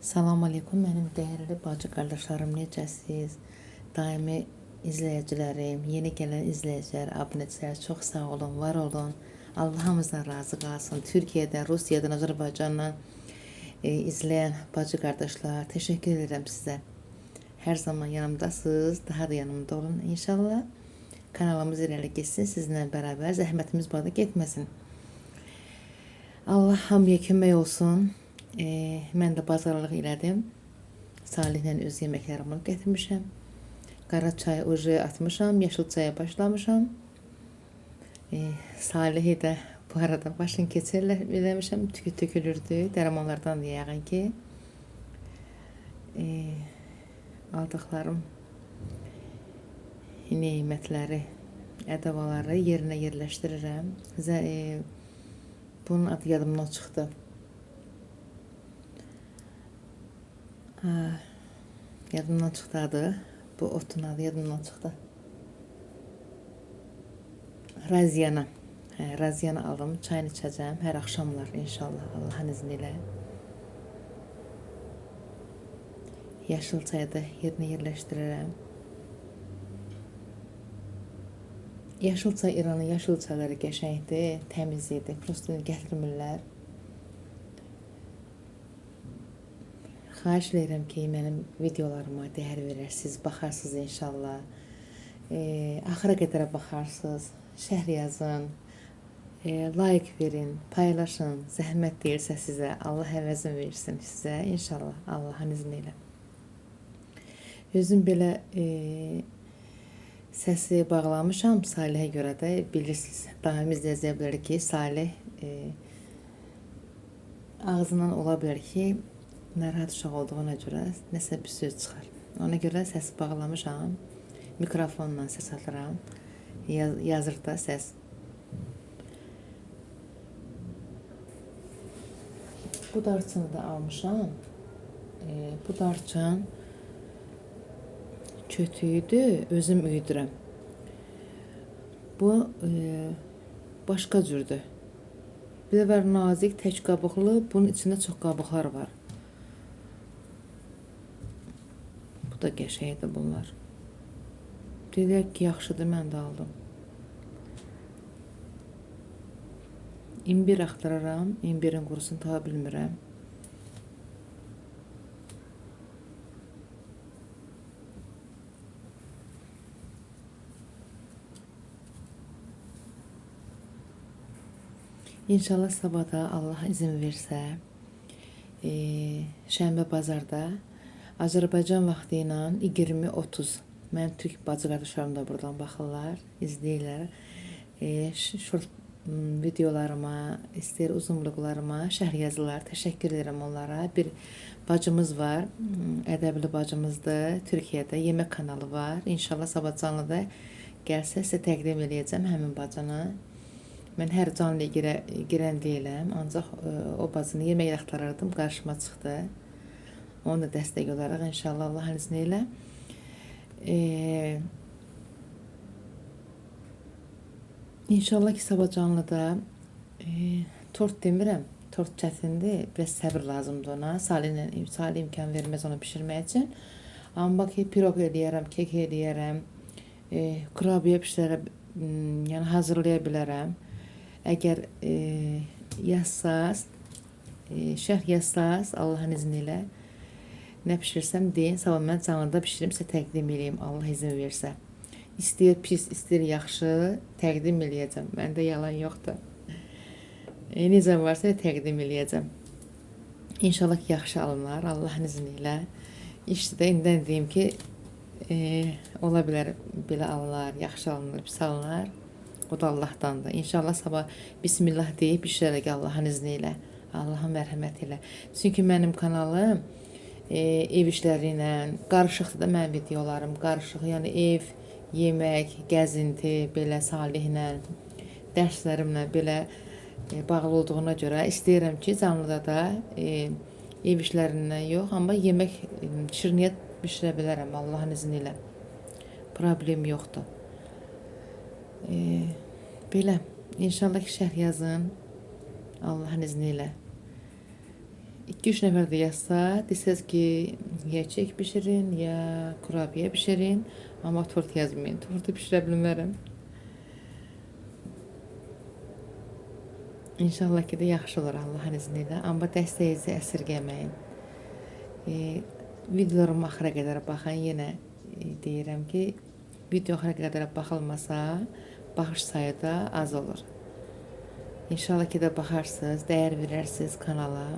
Salam aleykum mənim dəyərli bacı qardaşlarım, necəsiz? Daimi izləyicilərim, yeni gələn izləyicilər, abunəçilər, çox sağ olun, var olun. Allah hamımızdan razı qalsın. Türkiyədən, Rusiyadan, Azərbaycandan izləyən bacı qardaşlar, təşəkkür edirəm sizə. Hər zaman yanımdasınız, daha da yanımda olun inşallah. Kanalımız irəli getsin, sizinlə bərabər zəhmətimiz bada getməsin. Allah hamıya kömək olsun. Mən də bazarlıq elədim. Salihlə öz yeməklərimi gətirmişəm. Qara çay oje atmışam, yaşıl çaya başlamışam. Salihi də bu arada başını keçir eləmişəm, tükü tökülürdü. Dərmanlardan da yəqin ki. Aldıqlarım nemətləri, ədəvaları yerinə yerləşdirirəm. Bunun adı yadımdan çıxdı. Yadımdan çıxdı adı. Bu otun adı yadımdan çıxdı. Raziyana. Raziyana aldım. Çayını içəcəm hər axşamlar inşallah Allahın izni ilə. Yaşıl çayı da yerinə yerləşdirirəm. Yaşıl çay İranın yaşıl çayları qəşəngdir, təmiz idi. Prosto gətirmirlər. Xahiş edirəm ki, mənim videolarıma dəyər verərsiniz, baxarsınız inşallah. Axıra qədər baxarsınız, şərh yazın, like verin, paylaşın. Zəhmət deyilsə sizə, Allah əvəzini versin sizə inşallah, Allahın izni ilə. Özüm belə səsi bağlamışam Salihə görə də, bilirsiniz, daim izləyəcək bilər ki, Salih ağzından ola bilər ki, narahat uşaq olduğuna görə nəsə bir söz çıxar. Ona görə səsi bağlamışam. Mikrofonla səs atıram. Yazır da səs. Bu darçını da almışam. Bu darçın kötüydü, özüm üyüdürəm. Bu başqa cürdür. Bir də var nazik, tək qabıqlı. Bunun içində çox qabıqlar var. Da qəşəngdir bunlar. Dedilər ki, yaxşıdır, mən də aldım. İmbir axtararam, imbirin qurusunu tapa bilmirəm. İnşallah sabah da Allah izin versə, şənbə bazarda Azərbaycan vaxtı ilə 20:30. Mənim türk bacı qardaşlarım da buradan baxırlar, izləyirlər. Short videolarıma, istəyir uzun vloglarıma şərh yazırlar. Təşəkkür edirəm onlara. Bir bacımız var, ədəbli bacımızdır. Türkiyədə yemək kanalı var. İnşallah sabah canlıda gəlsə sizə təqdim eləyəcəm həmin bacını. Mən hər canlıya girən deyiləm, ancaq o bacını yemək axtarardım, qarşıma çıxdı. Onu da dəstək olaraq inşallah Allahın izni ilə. İnşallah ki, sabah canlıda tort demirəm, tort çətindir, biraz səbir lazımdır ona. Salih imkan verməz onu pişirmək üçün. Amma ki, piroq eləyərəm, kek eləyərəm, kurabiyə pişirərəm, yəni hazırlaya bilərəm. Əgər yazsaz, şərh yazsaz Allahın izni ilə, nə pişirsəm deyin, sabah mən canlıda pişirim, sizə təqdim eləyim, Allah izin versə. İstəyir pis, istəyir yaxşı, təqdim eləyəcəm. Məndə yalan yoxdur. Necə varsa təqdim eləyəcəm. İnşallah ki, yaxşı alınlar, Allahın izni ilə. İşdə də indidən deyim ki, ola bilər belə alınlar, yaxşı alınlar, pis alınlar. O da Allahdandır. İnşallah sabah Bismillah deyib pişirərək Allahın izni ilə, Allahın mərhəməti ilə. Çünki mənim kanalım ev işləri ilə qarışıqdır da mənim videolarım, qarışıq, yəni ev, yemək, gəzinti, belə Salihlə, dərslərimlə belə bağlı olduğuna görə istəyirəm ki, canlıda da ev işlərindən yox, amma yemək, şirniyyat pişirə bilərəm Allahın izni ilə. Problem yoxdur. Belə, inşallah ki, şərh yazın Allahın izni ilə. 2-3 nəfər də yazsa, desəz ki, ya kek bişirin, ya kurabiyə bişirin, amma tort yazmayın. Tortu bişirə bilmərəm. İnşallah ki də yaxşı olur Allahın izni ilə. Amma dəstəyinizi əsirgəməyin. Videolarıma axıra qədər baxın. Yenə deyirəm ki, video axıra qədər baxılmasa, baxış sayı da az olur. İnşallah ki də baxarsınız, dəyər verərsiniz kanala.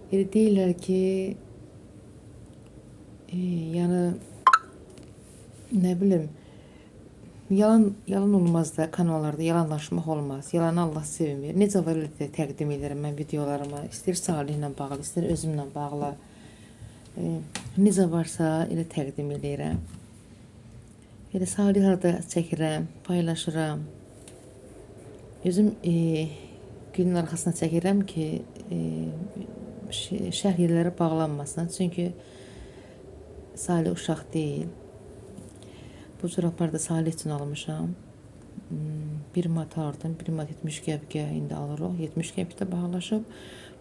Elə deyirlər ki, yəni nə bilim, yalan olmaz da kanallarda, yalan danışmaq olmaz. Yalanı Allah sevmir. Necə var elə də təqdim edirəm mən videolarımı. İstəyir Salihlə bağlı, istəyir özümlə bağlı. Necə varsa elə təqdim edirəm. Elə Salih harada çəkirəm, paylaşıram. Özüm günün arxasına çəkirəm ki, şərh yerləri bağlanmasın. Çünki Salih uşaq deyil. Bu corabları da Salih üçün almışam. 1 manat aldım, 1 manat 70 qəpiyə indi alırıq. 70 qəpik də bahalaşıb.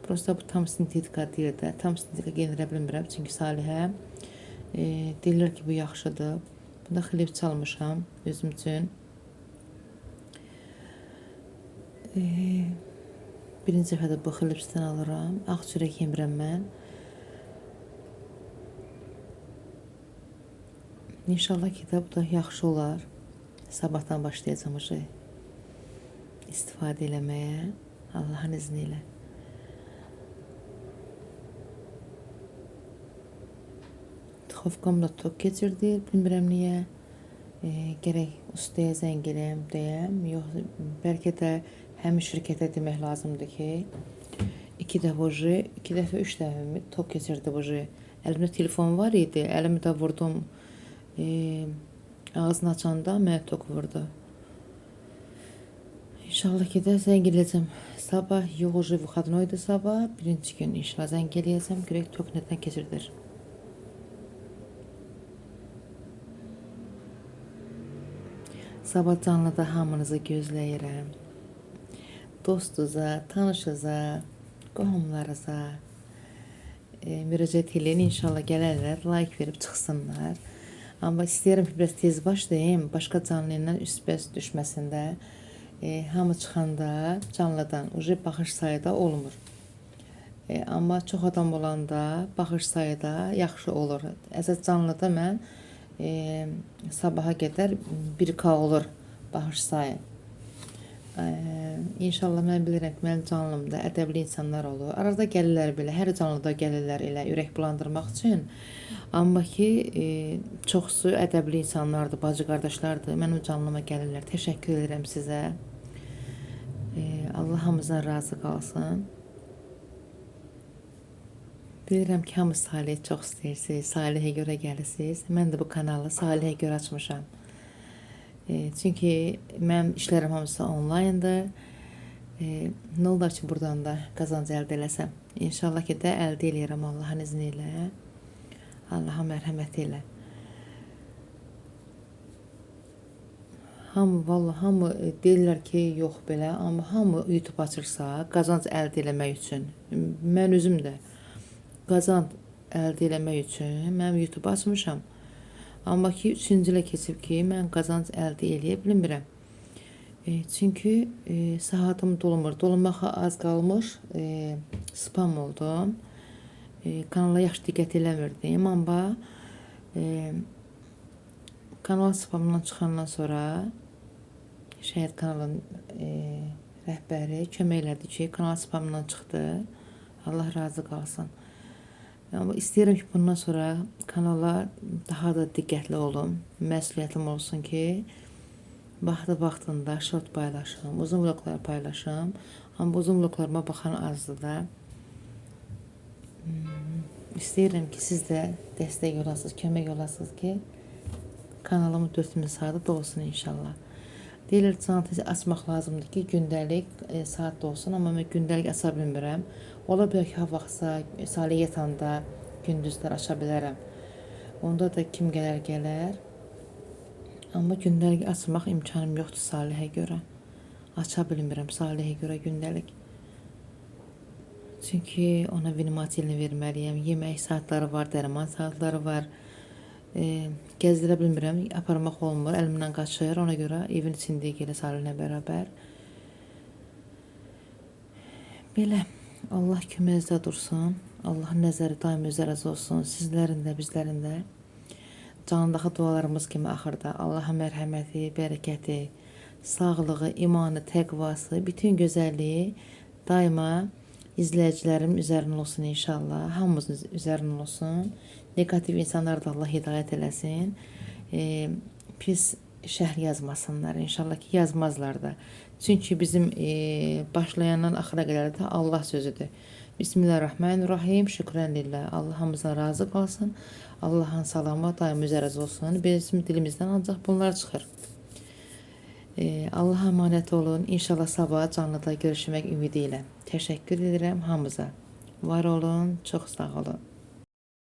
Prosta bu tam sintetika deyil də. Tam sintetika geyindirə bilmirəm. Çünki Salihə deyirlər ki, bu yaxşıdır. Bunda xilipçi almışam özüm üçün. Birinci dəfə də bu xilipçidən alıram. Ağ çörək yemirəm mən. İnşallah ki də bu da yaxşı olar. Sabahdan başlayacağım istifadə eləməyə. Allahın izni ilə. Duxovkam da tok keçirdi. Bilmirəm niyə. Gərək ustaya zəng eləyəm deyəm. Yox, bəlkə də həmin şirkətə demək lazımdır ki, 2 dəfə, 2 dəfə, 3 dəfə tok keçirdi bu. Əlimdə telefon var idi. Əlimi də vurdum. Ağzını açanda mənə tok vurdu. İnşallah ki də zəng eləyəcəm. Sabah, yox, vıxadnoydu sabah. Birinci gün inşallah zəng eləyəcəm. Görək tok nədən keçirdir. Sabah canlıda hamınızı gözləyirəm. Dostuza, tanışıza, qohumlarıza müraciət eləyin. İnşallah gələrlər, like verib çıxsınlar. Amma istəyirəm ki, biraz tez başlayayım. Başqa canlı ilə üst-bəs düşməsin də. Hamı çıxanda canlıdan uje baxış sayı da olmur. Amma çox adam olanda baxış sayı da yaxşı olur. Əsas canlıda mən sabaha qədər 1K olur baxış sayı. İnşallah mən bilirəm ki, mənim canlımda ədəbli insanlar olur. Arada gəlirlər belə, hər canlıda gəlirlər elə ürək bulandırmaq üçün. Amma ki, çoxsu ədəbli insanlardır, bacı qardaşlardır. Mənim canlıma gəlirlər. Təşəkkür edirəm sizə. Allah hamımızdan razı qalsın. Bilirəm ki, hamı Salih'i çox istəyirsiniz, Salih'e görə gəlirsiniz. Mən də bu kanalı Salih'e görə açmışam. Çünki mənim işlərim hamısı onlinedır. Nə olar ki, buradan da qazanc əldə eləsəm. İnşallah ki də əldə eləyirəm Allahın izni ilə. Allahın mərhəməti ilə. Hamı, vallahi hamı deyirlər ki, yox belə, amma hamı YouTube açırsa qazanc əldə eləmək üçün. Mən özüm də qazanc əldə eləmək üçün mən YouTube açmışam. Amma ki, 3-cü ilə keçib ki, mən qazanc əldə eləyə bilmirəm. Çünki saatım dolmur. Dolmağa az qalmış, spam oldum. Kanala yaxşı diqqət eləmirdim. Amma kanal spamdan çıxandan sonra Şəhid kanalın rəhbəri kömək elədi ki, kanal spamdan çıxdı. Allah razı qalsın. Amma istəyirəm ki, bundan sonra kanala daha da diqqətli olum, məsuliyyətlim olsun ki, vaxtı-vaxtında short paylaşım, uzun vloglar paylaşım. Amma uzun vloglarıma baxan azdır da. İstəyirəm ki, siz də dəstək olasınız, kömək olasınız ki, kanalımın 4000 saatı dolsun inşallah. Deyirlər, canlı açmaq lazımdır ki, gündəlik saat dolsun, amma mən gündəlik aça bilmirəm. Ola bilər ki, ha vaxtsa, Salih yatanda gündüzlər aça bilərəm. Onda da kim gələr, gələr. Amma gündəlik açmaq imkanım yoxdur Salihə görə. Aça bilmirəm Salihə görə gündəlik. Çünki ona vinimatilini verməliyəm. Yemək saatları var, dərman saatları var. Gəzdirə bilmirəm, aparmaq olmur, əlimdən qaçır. Ona görə evin içindəyik elə Salihlə bərabər. Belə, Allah köməyinizdə dursun. Allahın nəzəri daim üzərinizə olsun. Sizlərin də, bizlərin də. Canlıdakı dualarımız kimi axırda Allahın mərhəməti, bərəkəti, sağlığı, imanı, təqvası, bütün gözəlliyi daima izləyicilərim üzərinə olsun inşallah. Hamımızın üzərinə olsun. Negativ insanlar da Allah hidayət eləsin. Pis şərh yazmasınlar. İnşallah ki yazmazlar da. Çünki bizim başlayandan axıra qədər də Allah sözüdür. Bismillahirrahmanirrahim. Şükrən lillah. Allah hamımızdan razı qalsın. Allahın salamı daim üzərinizə olsun. Bizim dilimizdən ancaq bunlar çıxır. Allah'a əmanət olun. İnşallah sabah canlıda görüşmək ümidi ilə. Təşəkkür edirəm hamınıza. Var olun, çox sağ olun.